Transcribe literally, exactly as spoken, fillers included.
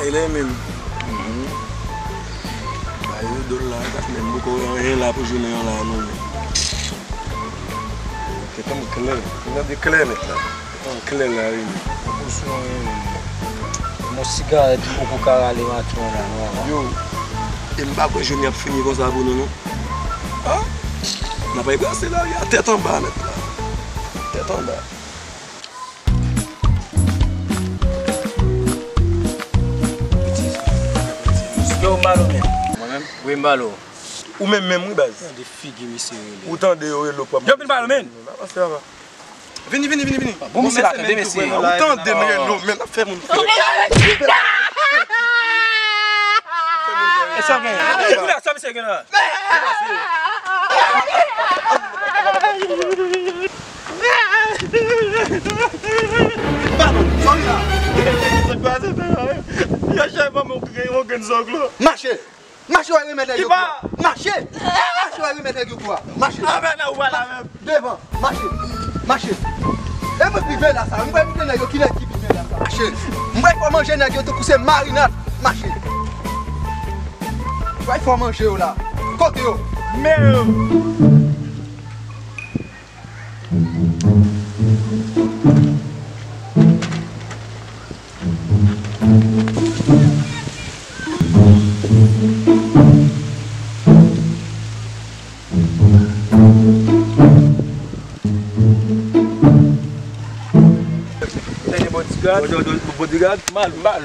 Bagay la menm. Mhm. Bagay yo dòl la, kat menm poko anyen la pou jounen an la non. Tèt an klè. Tèt an klè nèt la. Tèt an klè la wi. Poko sou anyen menm. Yon sigarèt m poko ka rale maten an la non. Yo, e m pa kwè jounen ap fini konsa pou nou non. Ah! N ap brase lari a tèt anba nèt la. Tèt anba. Yo, m ba l ou menm. Mwen menm? Wi, m ba l ou. Ou menm menm wi baz. Gade figi misye rele. Ou tande yo rele w pwòp. Yo, vin ba l ou menm. N a pase apa. Vini, vini, vini, vini. Bon, misye la tande mesye. Ou tande m rele w menm ap fè moun fè. E sa gen? Kounye a sa misye gen la. Pardon, sorry la. Yo chèf ban mwen yon grenn zòglo. Mache! Mache w al remèt nèg yo kou a. Mache! Mache w al remèt nèg yo kou a. Mache! Devan! Mache! Mache! E mwen ki vin la sa. Mwen pral montre nèg yo kilè ki vin la sa. Mache! Mwen pral fè w manje nèg yo tankou se marinad. Mache! Mwen pral fè w manje yo la. Kote yo? Men yo! Bodyguard. Bodyguard, mal, mal.